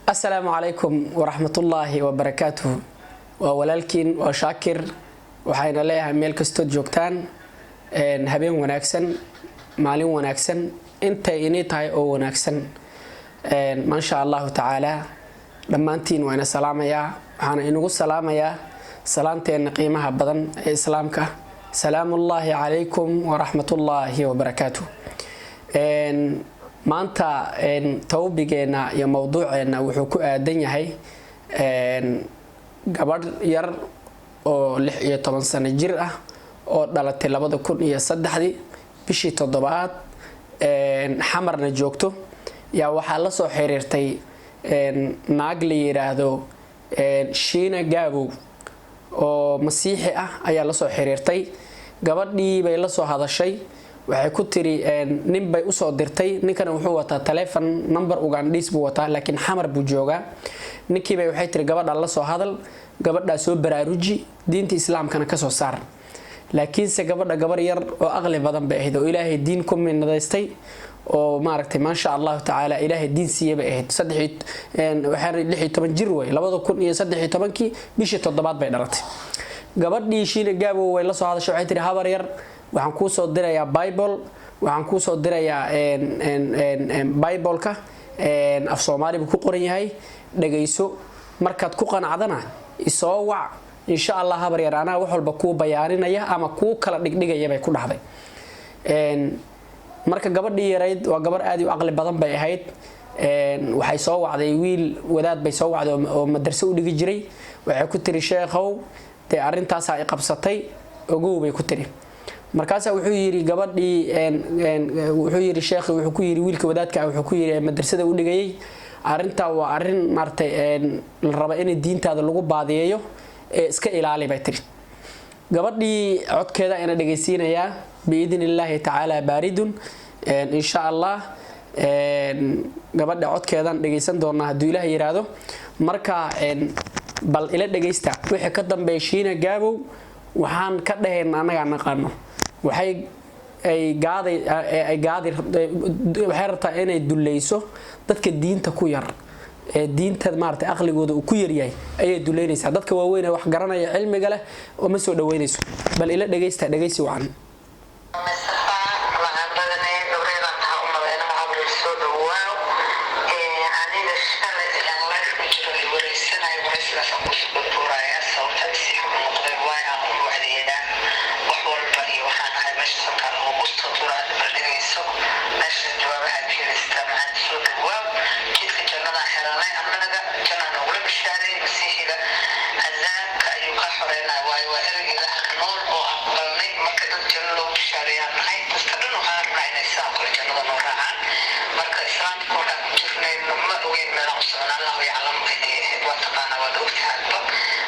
Asalaamu calaykum waraxmatullaahi wabarakaatuhu. Waa walaalkiin, waa Shaakir. Waxayna leeyahay, meel kastood joogtaan, habeen wanaagsan, maalin wanaagsan, intay inii tahay oo wanaagsan. Maasha Allahu tacaala, dhammaantiin waa ina salaamayaa. Waxaana inagu salaamayaa salaanteenna qiimaha badan ee Islaamka: salaamullaahi calaykum waraxmatullaahi wabarakaatuh. Maanta towbigeenna iyo mowduuceenna wuxuu ku aadan yahay gabadh yar oo 16 sano jir ah oo dhalatay 2003-dii bishii toddobaad, Xamarna joogto. Yaa waxaa la soo xiriirtay naag la yiraahdo Shiina Gaabow oo Masiixi ah ayaa lasoo xiriirtay. Gabadhii bay lasoo hadashay. Waxay ku tiri, nin bay usoo dirtay. Ninkana wuxuu wataa telefon number Ugandhiis buu wataa, laakiin Xamar buu joogaa. Ninkiibay waxay tiri, "Gabadha la soo hadal, gabadhaa soo baraaruji, diinta Islaamkana kasoo saar." Laakiinse gabadha gabar yar oo aqli badan bay ahayd oo Ilaahay diin ku minadaystay oo maaragtay, maasha Allahu tacaala, Ilaahay diin siiya bay ahayd. 16 jir wey. 2013-kii bishii toddobaad bay dhalatay gabadhii. Shiina Gaabow way la soo hadashay. Waxay tihi, "Habar yar, waxaan kuusoo dirayaa Bible, waxaan kuusoo dirayaa Bibleka, af Soomaali buu ku qoran yahay, dhagayso. Markaad ku qanacdana isoo wac, insha Allah. Habar yar, anaa wax walba kuu bayaaninaya ama kuu kala dhigdhigaya," bay ku dhahday. Marka gabadhii yarayd waa gabar aad u aqli badan bay ahayd. Waxay soo wacday wiil wadaad bay soo wacday oo madarso u dhigi jiray. Waxay ku tiri, "Sheekhow, dee arrintaasaa i qabsatay, ogow," bay ku tiri. Markaasaa wuxuu yidhi gabadhii, wuxuu yidhi sheekhi, wuxuu ku yidhi wiilka wadaadka ah, wuxuu ku yidhi madrasada u dhigayay, "Arrintaa waa arrin maaragtay la raba in diintaada lagu baadiyeeyo ee iska ilaali," bay tiri gabadhii. Codkeeda ina dhegaysiinayaa biidni Illaahi tacaala baaridun, insha Allah. Gabadha codkeedaan dhegaysan doonaa hadduu Ilaah yiraahdo. Marka bal ila dhegaysta. Wixii ka dambeeya Shiina Gaabow waxaan ka dhahayna annagaa naqaano. Waxay ay gaaday ay gaadi, waxay rabtaa inay dulleyso dadka diinta ku yar ee diinta maaragtay aqligooda uu ku yaryahay ayay duleynaysaa. Dadka waaweyn ee wax garanaya, cilmiga leh, oo ma soo dhaweynayso. Bal ila dhegaysta, dhegaysi wacan. Waxaan badanay gabreedaan taha u malayna. Habar, soo dhawaaw. Aniga shalay ilaan live ku jiro i wareysanayo, wareysigaasaan kusoo tuuraya. Sababta masiix u noqday waay aan u wacdiyaa wax walba iyo waxaan ahay meesha sankaan ugu soo tuura. Hadda bal dhegeyso, meesha jawaabaha ka helaysta. Maxaan, soo dhawaaw. Jidka jannadaan xiranay annaga, jannaa noogula bishaaray. Masiixiga cadaabka ayuu ka xoreynaya, waayo waa ereyga Ilaaha nool oo aqbalnay. Marka dad janno loogu bishaareeyaan nahay. Dadka dhan waxaan rabnaa inay sidaan kale jannada noo raacaan. Marka Islaamka markaan ku jirnayno ma ogeyn meelaan u socon. Allahu yaclam, waa taqaanaa, waad ogtahaadba.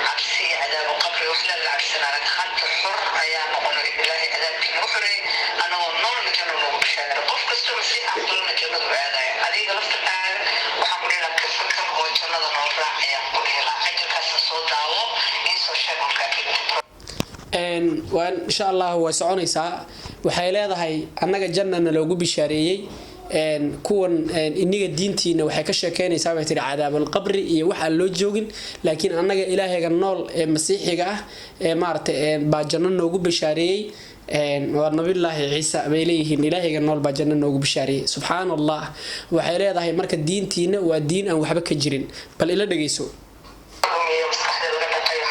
Cabsi iyo cadaabu qabri wax la cabsanaa. Hadda xor ayaa noqonay. Ilaahay cadaabkii nagu xoreeyey, anagoo noolna janno noogu bishaaray. Qof kastoo Masiix aqbalana jannadu aadaya. Adiga laftirkaaga waxaan ku dhihi lahaa, ka fakar oo jannada noo raac ayaan ku dhihi lahaa. Cajalkaasa soo daawo, iisoo sheeg markaa kadib. Waa insha Allah, way soconaysaa. Waxay leedahay, annaga jannana loogu bishaareeyey, kuwan iniga diintiina waxay ka sheekeynaysaa, bay tihi, cadaabulqabri iyo wax aan loo joogin, laakiin annaga Ilaahayga nool ee Masiixiga ah ee maaragtay baa janno noogu bishaareeyey. Waa Nabiyullaahi Ciisa bay leeyihiin. Ilaahayga nool baa janno noogu bishaareeyey, subxaan Allah. Waxay leedahay marka diintiina waa diin aan waxba ka jirin. Bal ila dhegeyso. Lumiyo maskaxda laga dhaqayo.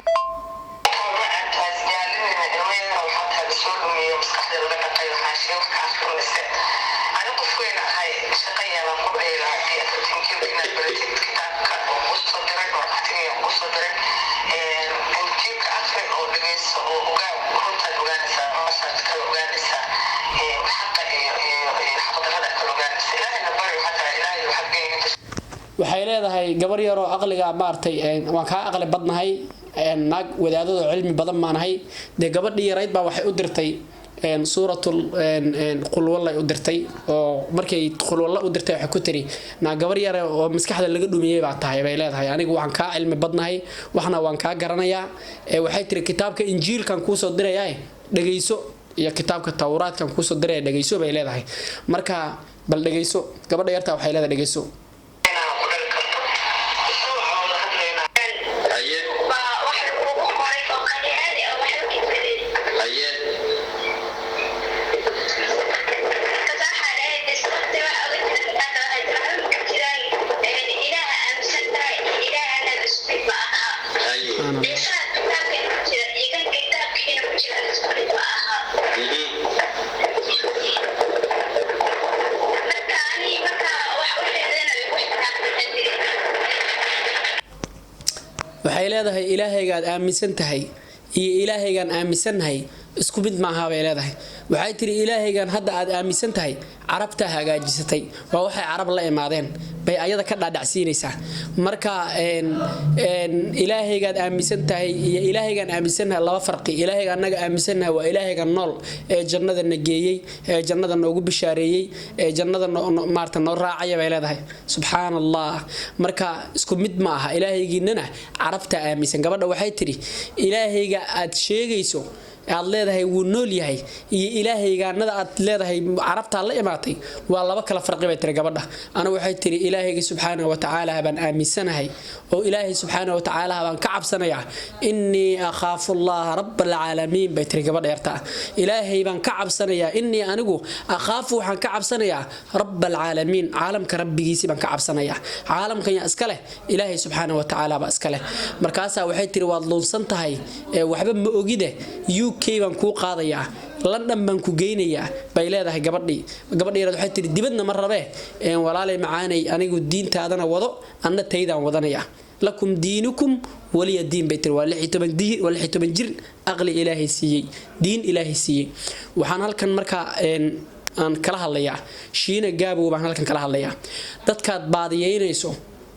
Ilmayara waxaa tahay lasoo lumiyo, maskaxda laga dhaqayo, xaashiyo wax ka akhrinaysa. Ani qof weyn ahay, shaqa yaalaan ku dhihi lahaa. Haddii aad rabtid Injiilka inaad baratid, kitaabka oo kuu soo diray oo waqtiga kuu soo diray, Injiilka akhri oo dhegeyso oo ogaa. Runtaad ogaanaysaa, masaad kala ogaanaysaa, xaqa iyo xaqdarrada kala ogaanaysaa. Ilaahayna bari, waxaa tahay Ilaahay waxaad geeyay. Waxay leedahay, gabar yaroo aqliga maaragtay, waan kaa aqli badnahay, naag wadaadadoo cilmi badan maanahay. Dee gabadhii yarayd baa waxay u dirtay suuratul Qulwallay u dirtay, oo markay Qulwalla u dirtay waxay ku tiri, "Naa gabar yare oo maskaxda laga dhumiyey baa tahay," bay leedahay. "Anigu waxaan kaa cilmi badnahay, waxna waan kaa garanayaa." Waxay tiri, "Kitaabka Injiilkan kuusoo dirayaa, dhegeyso, iyo kitaabka Tawraadkan kuusoo diraya, dhegeyso," bay leedahay. Marka bal dhegeyso gabadha yartaa, waxay leedahay, dhegeyso. Inaan ku Waxay leedahay, ilaahaygaad aaminsan tahay iyo ilaahaygaan aaminsannahay isku mid maaha, bay leedahay. Waxay tiri, ilaahaygan hadda aad aaminsan tahay carabtaa hagaajisatay, waa waxay carab la imaadeen, bay ayada ka dhaadhacsiinaysaa. Marka ilaahaygaad aaminsan tahay iyo ilaahaygaan aaminsannahay laba farqi. Ilaahayga annaga aaminsannahay waa ilaahayga nool ee jannada na geeyey, ee jannada noogu bishaareeyey, ee jannada maarata noo raacaya, bay leedahay. Subxaan Allah. Marka isku mid ma aha, ilaahaygiinana carabtaa aaminsan. Gabadha waxay tidhi, ilaahayga aad sheegayso, aad leedahay wuu nool yahay, iyo ilaahaygaanada aad leedahay carabtaa la imaatay, waa laba kala farqi, bay tiri gabadha. Anigu, waxay tiri, ilaahayga subxaanahu watacaala baan aaminsanahay oo ilaahay subxaanahu watacaala baan ka cabsanayaa. "Innii akhaafu Allaha raba alcaalamiin," bay tiri gabadha yarta. Ilaahay baan ka cabsanayaa. "Innii anigu akhaafu," waxaan ka cabsanayaa, "raba alcaalamiin," caalamka rabbigiisii baan ka cabsanayaa. Caalamkan yaa iska leh? Ilaahay subxaanahu watacaala baa iska leh. Markaasaa waxay tiri, waad luunsan tahay ee waxba ma ogide, UK baan kuu qaadayaa, London baan ku geynayaa, bay leedahay gabadhii. Gabadhii yareed waxay tiri, dibadna ma rabee, walaalay macaanay, anigu diintaadana wado, anna taydaan wadanaya, "lakum diinukum waliya diin," bay tiri. Waa 16, waa 16 jir, aqli ilaahay siiyey, diin ilaahay siiyey. Waxaan halkan markaa aan kala hadlayaa Shiina Gaabow baan halkan kala hadlayaa. Dadkaad baadiyeynayso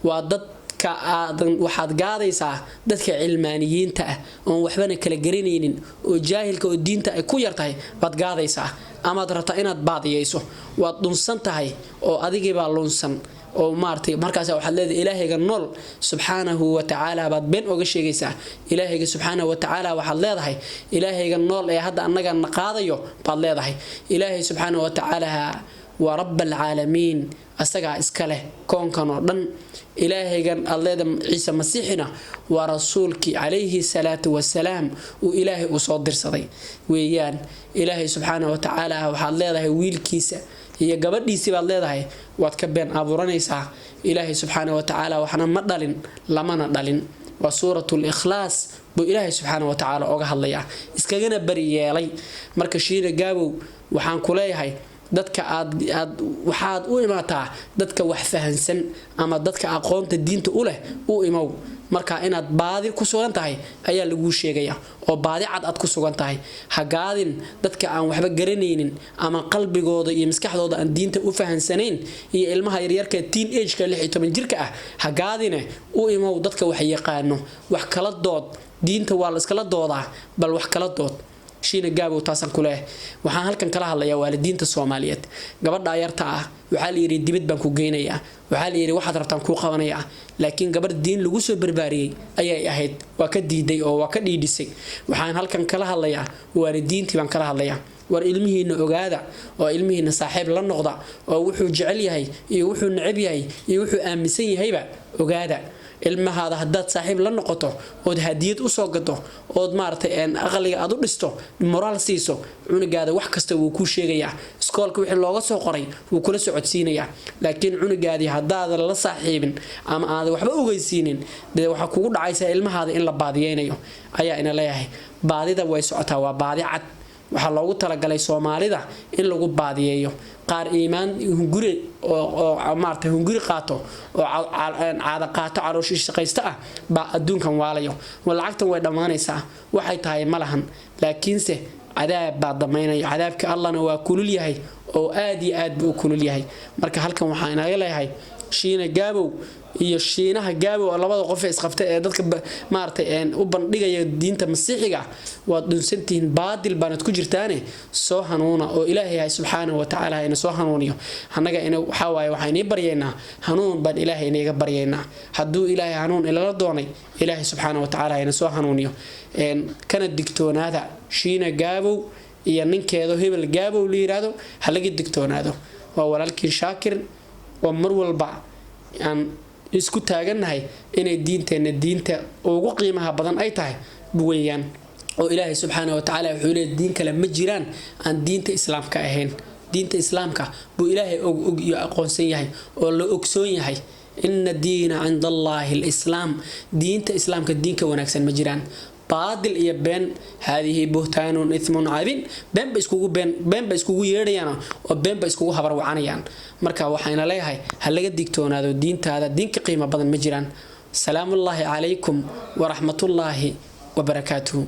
waa dadka aadan, waxaad gaadaysaa dadka cilmaaniyiinta ah oon waxbana kala garanaynin oo jaahilka oo diinta ay ku yartahay baad gaadaysaa, amaad rabtaa inaad baadiyeyso. Waad dhunsan tahay oo adigiibaa lunsan oo maaragtay. Markaas waxaad leedahay ilaahayga nool subxaanahu wa tacaala baad been oga sheegaysaa. Ilaahayga subxaanahu wa tacaala waxaad leedahay ilaahayga nool ee hadda annaga na qaadayo, baad leedahay. Ilaahay subxaanahu wa tacaala waa rab alcaalamiin, asagaa iska leh koonkan oo dhan. Ilaahaygan aad leeda Ciise Masiixina waa rasuulkii calayhi salaatu wasalaam uu ilaahay uu soo dirsaday weeyaan. Ilaahay subxaanahu wa tacaala waxaad leedahay wiilkiisa iyo gabadhiisii baad leedahay, waad ka been abuuranaysaa. Ilaahay subxaanahu wa tacaala waxna ma dhalin, lamana dhalin. Waa Suurat Likhlaas buu ilaahay subxaana wa tacaala oga hadlayaa, iskagana bari yeelay. Marka Shiina Gaabow, waxaan ku leeyahay, dadka aad aad waxaad u imaataa dadka wax fahansan ama dadka aqoonta diinta u leh u imow. Marka inaad baadi ku sugan tahay ayaa laguu sheegaya oo baadi cad aad ku sugan tahay. Ha gaadin dadka aan waxba garanaynin ama qalbigooda iyo maskaxdooda aan diinta u fahansanayn iyo ilmaha yaryarka teen ageka 16 jirka ah ha gaadine. U imow dadka wax yaqaano, wax kala dood. Diinta waa la iskala doodaa, bal wax kala dood Shiina Gaabow, taasaan ku leeyahay. Waxaan halkan kala hadlayaa waalidiinta Soomaaliyeed. Gabadha yarta ah waxaa la yidhi dibad baan ku geynayaa, waxaa la yidhi waxaad rabtaan kuu qabanayaa, laakiin gabadh diin lagu soo barbaariyey ayay ahayd, waa ka diiday oo waa ka dhiidhisay. Waxaan halkan kala hadlayaa waalidiintii baan kala hadlayaa. War ilmihiina ogaada oo ilmihiina saaxiib la noqda, oo wuxuu jecel yahay iyo wuxuu necab yahay iyo wuxuu aaminsan yahayba ogaada. Ilmahaada haddaad saaxiib la noqoto ood hadiyad usoo gado ood maaragtay aqliga aad u dhisto, moraal siiso, cunugaada wax kasta wuu kuu sheegayaa. Iskoolka wixii looga soo qoray wuu kula socodsiinayaa. Laakiin cunugaadii haddaadan la saaxiibin ama aadan waxba ogeysiinin, dee waxaa kugu dhacaysa ilmahaada in la baadiyeynayo ayaa ina leeyahay. Baadida way socotaa, waa baadi cad. Waxaa loogu talagalay Soomaalida in lagu baadiyeeyo. Qaar iimaan hunguri oo maarata hunguri qaato oo caada qaato, calooshii shaqaysta ah baa adduunkan waalayo. Lacagtan way dhammaanaysaa, waxay tahay ma lahan, laakiinse cadaab baa damaynaya. Cadaabka Allahna waa kulul yahay oo aad iyo aad buu u kulul yahay. Marka halkan waxaa inaga leeyahay Shiina Gaabow iyo Shiinaha Gaabow, labada qof ee isqabta ee dadka maaragtay u bandhigaya diinta masiixiga, waad dhunsantihiin, baadil baanad ku jirtaane soo hanuuna oo ilaahay hay subxaanahu wa tacaala ina soo hanuuniyo. Annaga ina waxaa waaye waxaan inii baryaynaa hanuun baan ilaahay inaga baryaynaa. Hadduu ilaahay hanuun ilala doonay, ilaahay subxaanahu wa tacaala ina soo hanuuniyo. Kana digtoonaada Shiina Gaabow iyo ninkeedo hebel Gaabow la yiraahdo, ha laga digtoonaado. Waa walaalkiin Shaakir oo mar walba aan isku taagannahay inay diinteenna diinta ugu qiimaha badan ay tahay weeyaan, oo ilaahay subxaana wa tacaala wuxuu leeyahy diin kale ma jiraan aan diinta islaamka ahayn. Diinta islaamka buu ilaahay og og iyo aqoonsan yahay oo la ogsoon yahay. "Ina diina cinda Allaahi alislaam." Diinta islaamka diinka wanaagsan ma jiraan. Baadil iyo been, haadihi buhtaanun ithmun cadiim. Been ba iskugu been, been ba iskugu yeedhayaan oo been ba iskugu habarwacanayaan. Marka waxayna leeyahay, ha laga digtoonaado. Diintaada diin ka qiimo badan ma jiraan. Salaamullaahi calaykum waraxmatullaahi wabarakaatuhu.